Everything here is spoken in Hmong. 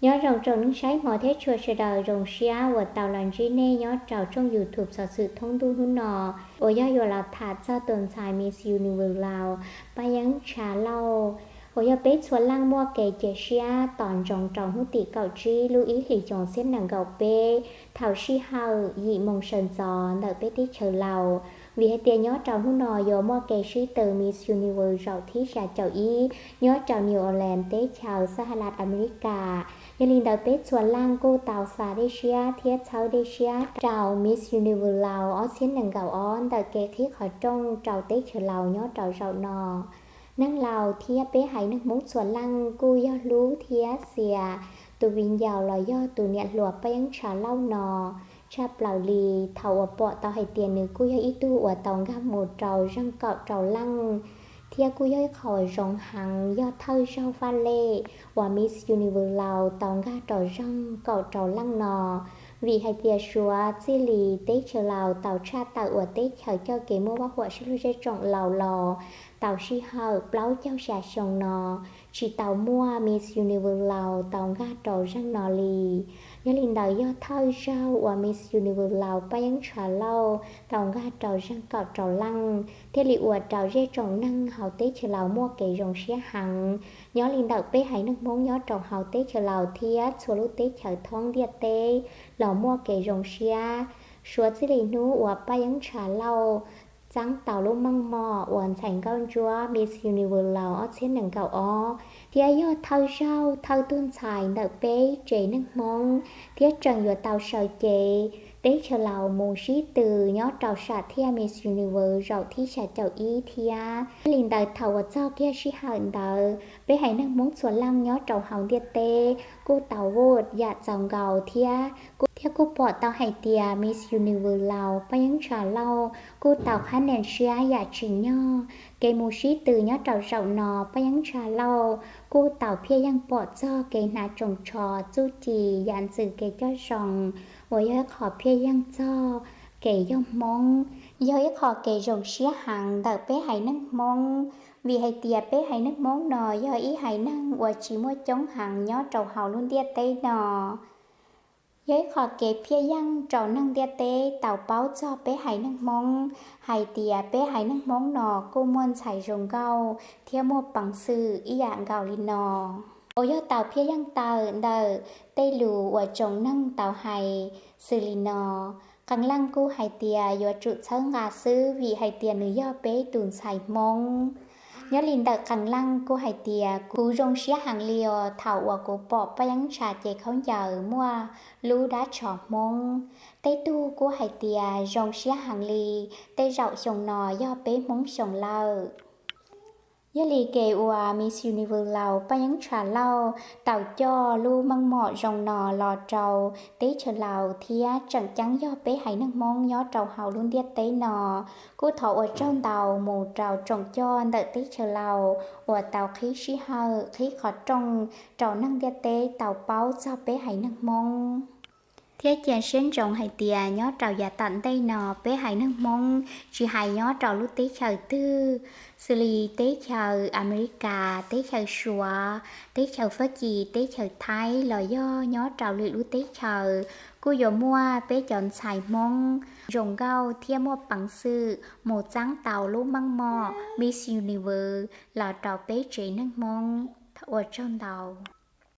Nyob zoo tsoom neeg saib hmov thiab tshua sawv daws, zoo siab uas tau los ntsib nej nyob rau tshooj YouTube Xov Xwm Thoob Ntuj hnub no, uas yog yuav los tham txog tus ntxhais Miss Universe Laus Paj Yeeb Tshav Lauj, uas yog peb txhua leej muaj kev cia siab tos ntsoov rau hnub tim kaum tsib lub ib hlis xyoo txhiab nees nkaum peb, thaum sij hawm yim moos sawv ntxov ntawm peb teb chaws Laus. Vim hais tias nyob rau hnub no yuav muaj kev sib tw Miss Universe zaum thib xya caum ib nyob rau New Orleans teb chaws Xab Has Las Amelikas. Yog li ntawd peb txhua leej kuj tau xa dej siab thiab txhawb dej siab rau Miss Universe Laus ob txhiab nees nkaum ob ntawm kev qhib qhov rooj rau teb chaws Laus nyob rau zaum no. Neeg Laus thiab peb haiv neeg Hmoob txhua leej kuj yog hlub thiab xiam tus viv ncaus los yog tus niam hluas Paj Yeeb Tshav Lauj no tshaj plaws li. Thaum uas pom tau hais tias nws kuj yog ib tug uas tau nkag mus rau zeeg kaum rau leej, thiab kuj yog ib qho zoo heev, yog thawj zaug faj lej uas Miss Universe Laus tau nkag rau zeeg kaum rau leej no. Vim hais tias suav txij li teb chaws Laus tau tshaj tawm ua teb chaws coj kev muaj vaj huam sib luag zej tsoom Laus los tau sij hawm plaub caug xya xyoo no tsis tau muaj Miss Universe Laus tau nkag rau zeeg no li. Yog li ntawd yog thawj zaug uas Miss Universe Laus Paj Yeeb Tshav Lauj tau nkag rau zeeg kaum rau leej, thiaj li ua rau zej tsoom neeg hauv teb chaws Laus muaj kev zoo siab heev. Nyob li ntawm peb haiv neeg Hmoob nyob rau hauv teb chaws Laus thiab txhua lub teb chaws thoob ntiaj teb los muaj kev zoo siab, suav txij li hnub uas Paj Yeeb Tshav Lauj txeeb tau lub meej mom uas ntxhais nkauj ntsuab Miss Universe Laus ob txhiab nees nkaum ob, thiab yog thawj zaug thawj tug ntxhais ntawm peb tsev neeg Hmoob, thiab tseem yuav tau sawv cev teb chaws Laus mus sib tw nyob rau sam thiaj Miss Universe zaum thib xya caum ib thiab. Yog li ntawd thaum uas txog kiag sij hawm ntawd peb haiv neeg Hmoob txhua leej nyob rau hauv ntiaj teb kuj tau vote yam txaus nkaus thiab, thiab kuj pom tau hais tias Miss Universe Laus Paj Yeeb Tshav Lauj kuj tau qhab nia siab yam tsim nyog kev mus sib tw nyob rau zaum no. Paj Yeeb Tshav Lauj kuj tau phiaj yeeg pom txog kev hnav tsoos tsho txuj ci yam ntxwv kev coj zoo uas yog ib qho phiaj yeeg txog kev yog Hmoob, yog ib qho kev zoo siab heev ntawm peb haiv neeg Hmoob. Vim hais tias peb haiv neeg Hmoob no yog ib haiv neeg uas tsis muaj coob heev nyob rau hauv lub ntiaj teb no. Yog ib qho kev phiaj yeeg rau neeg ntiaj teb tau paub txog peb haiv neeg Hmoob hais tias peb haiv neeg Hmoob no kuj muaj ntxhais zoo nkauj thiab muaj peev xwm ib yam nkaus li no. Uas yog tau phiaj yeeg tawm ntawm tej lus uas tsoom neeg tau hais xws li no: Qee leej kuj hais tias yuav tsum txhawb nqa xwb vim hais tias nws yog peb tus ntxhais Hmoob. Nyob li ntawm qee leej kuj hais tias kuv zoo siab heev li os thaum uas kuv pom Paj Yeeb Tshav cev khaub ncaws muaj lub dab tsho Hmoob. Tej tug kuj hais tias zoo siab heev li, tej zaum xyoo no yog peb Hmoob xyoo lawm. Yog li kev uas Miss Universe Laus Paj Yeeb Tshav Lauj tau coj lub meej mom zoo no los rau teb chaws Laus thiab tseem ceeb yog peb haiv neeg Hmoob nyob rau hauv lub ntiaj teb no, kuj thov ua tsaug ntau mus rau tsoom coj ntawm teb chaws Laus uas tau qhib sij hawm qhib qhov rooj rau neeg ntiaj teb tau paub txog peb haiv neeg Hmoob. Thiab cia siab ntsoov hais tias nyob rau yav tom ntej no peb haiv neeg Hmoob tsis hais nyob rau lub teb chaws twg, xws li teb chaws Amelikas, teb chaws Suav, teb chaws Fab Kis, teb chaws Thaib los yog nyob rau lwm lub teb chaws, kuj yuav muaj peb cov ntxhais Hmoob zoo nkauj thiab muaj peev xwm mus txeeb tau lub meej mom Miss Universe los rau peb tsev neeg Hmoob. Ua tsaug ntau.